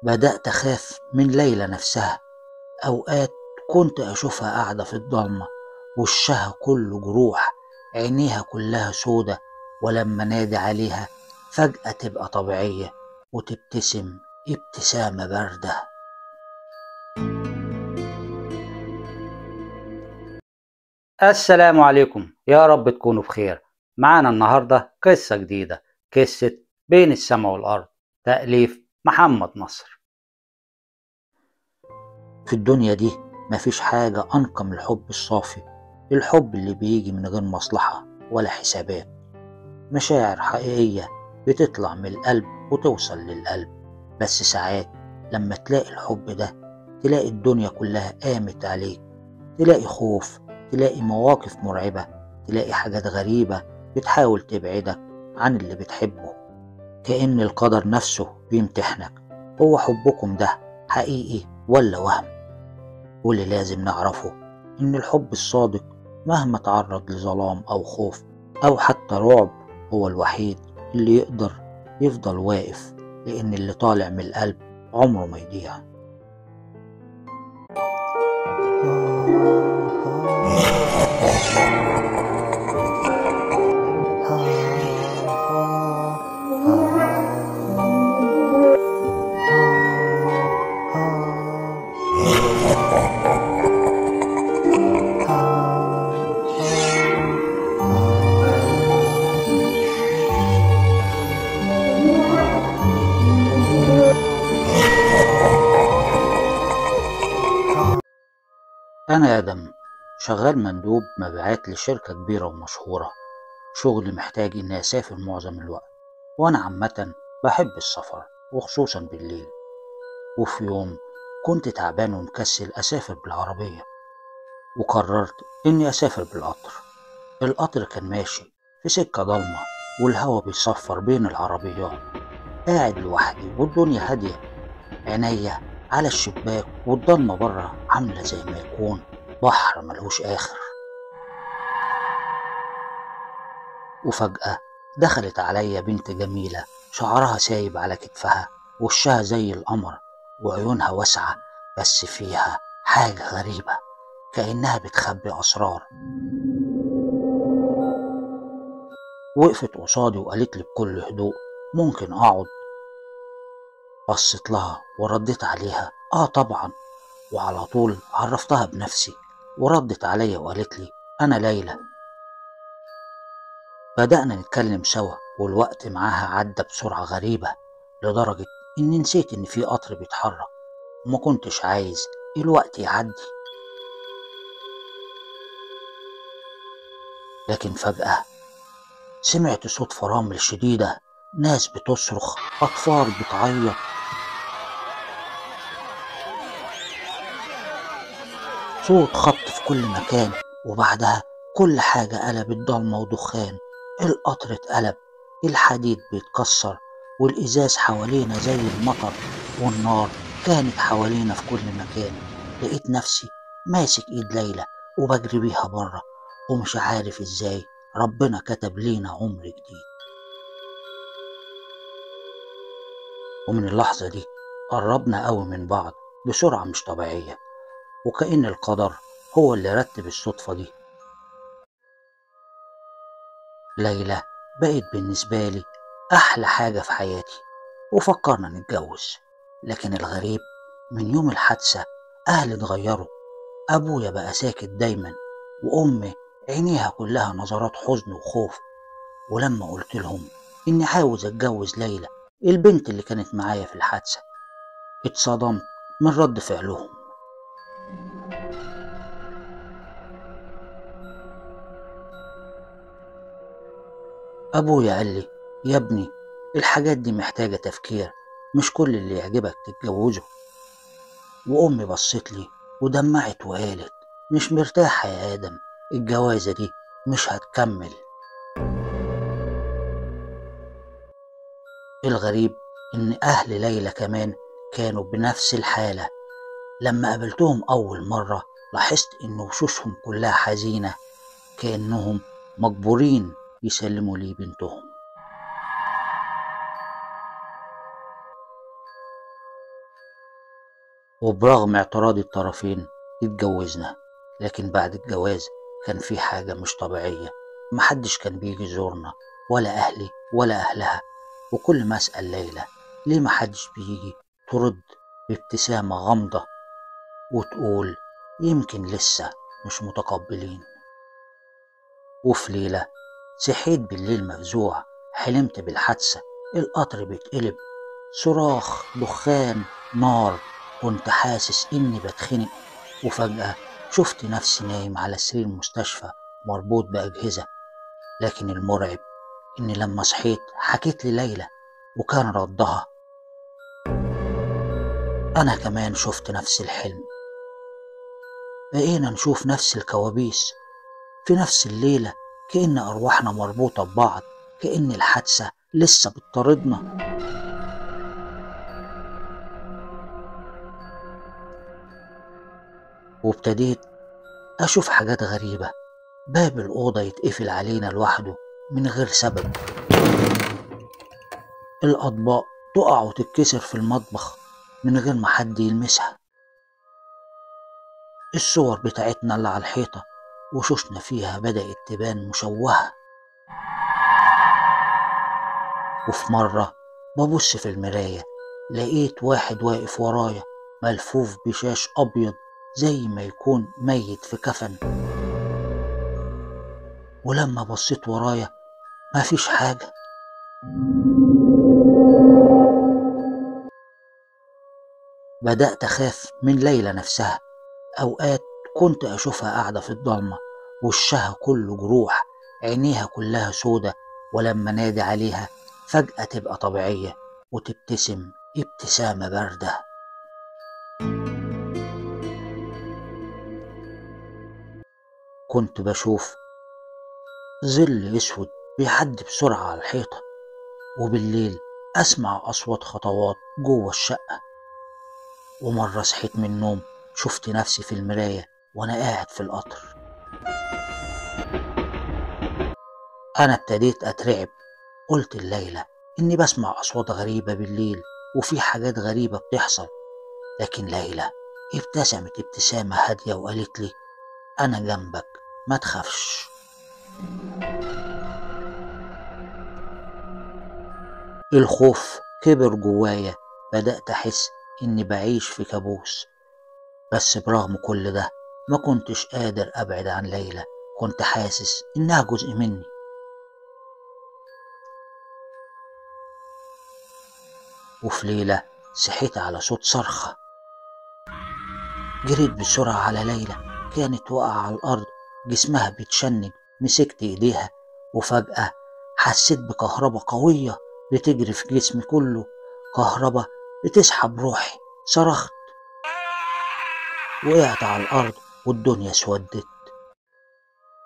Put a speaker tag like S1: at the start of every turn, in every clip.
S1: بدأت أخاف من ليلى نفسها. أوقات كنت أشوفها قاعدة في الضلمة، وشها كله جروح، عينيها كلها سودة، ولما نادي عليها فجأة تبقى طبيعية وتبتسم ابتسامة باردة.
S2: السلام عليكم، يا رب تكونوا بخير. معانا النهاردة قصة جديدة، قصة بين السماء والأرض، تأليف محمد نصر.
S1: في الدنيا دي مفيش حاجة أنقى من الحب الصافي، الحب اللي بيجي من غير مصلحة ولا حسابات، مشاعر حقيقية بتطلع من القلب وتوصل للقلب. بس ساعات لما تلاقي الحب ده تلاقي الدنيا كلها قامت عليك، تلاقي خوف، تلاقي مواقف مرعبة، تلاقي حاجات غريبة بتحاول تبعدك عن اللي بتحبه، كأن القدر نفسه بيمتحنك. هو حبكم ده حقيقي ولا وهم؟ واللي لازم نعرفه إن الحب الصادق مهما تعرض لظلام أو خوف أو حتى رعب، هو الوحيد اللي يقدر يفضل واقف، لأن اللي طالع من القلب عمره ما يضيع. أنا آدم، شغال مندوب مبيعات لشركة كبيرة ومشهورة. شغلي محتاج إني أسافر معظم الوقت، وأنا عامة بحب السفر وخصوصا بالليل. وفي يوم كنت تعبان ومكسل أسافر بالعربية، وقررت إني أسافر بالقطر. القطر كان ماشي في سكة ضلمة والهوا بيصفر بين العربيات. قاعد لوحدي والدنيا هادية، عينيا على الشباك والضلمة بره عاملة زي ما يكون بحر ملهوش آخر. وفجأة دخلت عليا بنت جميلة، شعرها سايب على كتفها، وشها زي القمر، وعيونها واسعة بس فيها حاجة غريبة كأنها بتخبي أسرار. وقفت قصادي وقالت لي بكل هدوء: ممكن أقعد؟ بصيت لها ورديت عليها: آه طبعا. وعلى طول عرفتها بنفسي، وردت عليا وقالت لي: أنا ليلى. بدأنا نتكلم سوا، والوقت معاها عدى بسرعة غريبة، لدرجة إني نسيت إن في قطر بيتحرك، وما كنتش عايز الوقت يعدي. لكن فجأة سمعت صوت فرامل شديدة، ناس بتصرخ، أطفال بتعيط. صوت خبط في كل مكان، وبعدها كل حاجة قلبت ضلمة ودخان. القطر اتقلب، الحديد بيتكسر، والإزاز حوالينا زي المطر، والنار كانت حوالينا في كل مكان. لقيت نفسي ماسك إيد ليلى وبجري بيها بره، ومش عارف إزاي ربنا كتب لينا عمر جديد. ومن اللحظة دي قربنا قوي من بعض بسرعة مش طبيعية، وكأن القدر هو اللي رتب الصدفة دي. ليلى بقت بالنسبة لي أحلى حاجة في حياتي، وفكرنا نتجوز. لكن الغريب من يوم الحادثة أهلي اتغيروا، أبويا بقى ساكت دايما، وأمي عينيها كلها نظرات حزن وخوف. ولما قلت لهم إني عاوز أتجوز ليلى البنت اللي كانت معايا في الحادثة، اتصدمت من رد فعلهم. أبويا قال لي: يا ابني الحاجات دي محتاجة تفكير، مش كل اللي يعجبك تتجوزه. وأمي بصت لي ودمعت وقالت: مش مرتاحة يا آدم، الجوازة دي مش هتكمل. الغريب إن أهل ليلى كمان كانوا بنفس الحالة. لما قابلتهم أول مرة لاحظت إن وشوشهم كلها حزينة، كأنهم مجبورين يسلموا لي بنتهم. وبرغم اعتراض الطرفين اتجوزنا، لكن بعد الجواز كان في حاجة مش طبيعية. محدش كان بيجي يزورنا، ولا أهلي ولا أهلها. وكل ما أسأل ليلى ليه محدش بيجي، ترد بابتسامة غامضة وتقول يمكن لسه مش متقبلين. وفي ليلة صحيت بالليل مفزوع، حلمت بالحادثة، القطر بيتقلب، صراخ، دخان، نار. كنت حاسس إني بتخنق. وفجأة شفت نفسي نايم على سرير مستشفى مربوط بأجهزة. لكن المرعب إني لما صحيت حكيت لليلى، وكان ردها أنا كمان شفت نفس الحلم. بقينا نشوف نفس الكوابيس في نفس الليلة، كأن أرواحنا مربوطة ببعض، كأن الحادثة لسه بتطاردنا. وابتديت أشوف حاجات غريبة. باب الأوضة يتقفل علينا لوحده من غير سبب، الأطباق تقع وتتكسر في المطبخ من غير ما حد يلمسها، الصور بتاعتنا اللي على الحيطة وشوشنا فيها بدأت تبان مشوهة. وفي مرة ببص في المراية لقيت واحد واقف ورايا ملفوف بشاش أبيض زي ما يكون ميت في كفن. ولما بصيت ورايا مفيش حاجة. بدأت أخاف من ليلى نفسها. أوقات كنت أشوفها قاعدة في الضلمة، وشها كله جروح، عينيها كلها سودة، ولما نادي عليها فجأة تبقى طبيعية وتبتسم ابتسامة باردة. كنت بشوف ظل أسود بيعدي بسرعة على الحيطة، وبالليل أسمع أصوات خطوات جوه الشقة. ومرة صحيت من النوم شفت نفسي في المراية وأنا قاعد في القطر. أنا ابتديت أترعب. قلت الليلة إني بسمع أصوات غريبة بالليل وفي حاجات غريبة بتحصل، لكن ليلى ابتسمت ابتسامة هادية وقالت لي أنا جنبك ما تخافش. الخوف كبر جوايا، بدأت أحس إني بعيش في كابوس. بس برغم كل ده ما كنتش قادر أبعد عن ليلى، كنت حاسس إنها جزء مني. وفي ليلة صحيت على صوت صرخة، جريت بسرعة على ليلى، كانت واقعة على الأرض جسمها بيتشنج. مسكت إيديها وفجأة حسيت بكهرباء قوية بتجري في جسمي كله، كهرباء بتسحب روحي. صرخت، وقعت على الأرض والدنيا اسودت.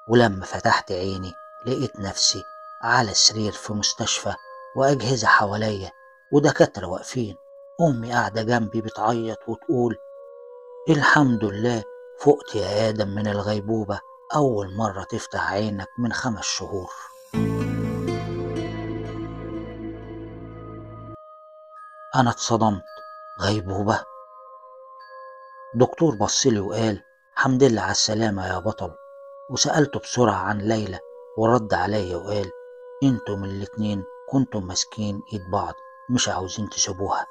S1: ولما فتحت عيني لقيت نفسي على سرير في مستشفى وأجهزة حواليا ودكاترة واقفين. أمي قاعدة جنبي بتعيط وتقول الحمد لله فقت يا آدم من الغيبوبة، أول مرة تفتح عينك من 5 شهور. أنا اتصدمت، غيبوبة؟ دكتور بصلي وقال الحمد لله على السلامة يا بطل. وسألته بسرعة عن ليلى ورد عليا وقال انتم الاتنين كنتم ماسكين ايد بعض مش عاوزين تسيبوها،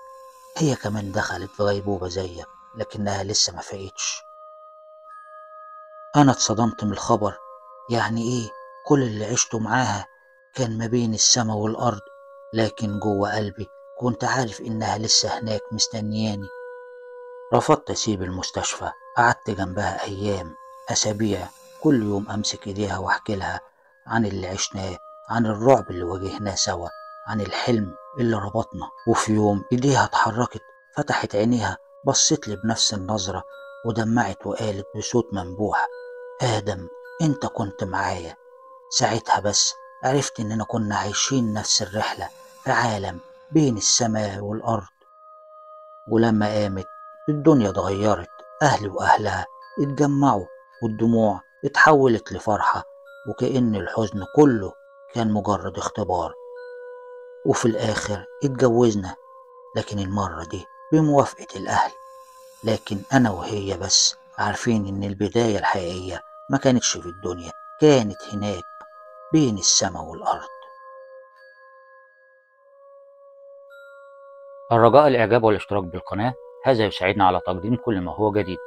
S1: هي كمان دخلت في غيبوبة زيك لكنها لسه ما فاقتش. انا اتصدمت من الخبر، يعني ايه كل اللي عشته معاها كان ما بين السما والارض، لكن جوه قلبي كنت عارف انها لسه هناك مستنياني. رفضت اسيب المستشفى، قعدت جنبها ايام اسابيع، كل يوم امسك ايديها واحكي لها عن اللي عشناه، عن الرعب اللي واجهناه سوا، عن الحلم اللي ربطنا. وفي يوم ايديها اتحركت، فتحت عينيها، بصت لي بنفس النظرة ودمعت وقالت بصوت منبوح آدم انت كنت معايا. ساعتها بس عرفت اننا كنا عايشين نفس الرحلة في عالم بين السماء والأرض. ولما قامت الدنيا اتغيرت، أهلي وأهلها اتجمعوا والدموع اتحولت لفرحة، وكأن الحزن كله كان مجرد اختبار. وفي الآخر اتجوزنا، لكن المرة دي بموافقة الأهل، لكن أنا وهي بس عارفين إن البداية الحقيقية ما كانتش في الدنيا، كانت هناك بين السماء والأرض. الرجاء الإعجاب والاشتراك بالقناة، هذا يساعدنا على تقديم كل ما هو جديد.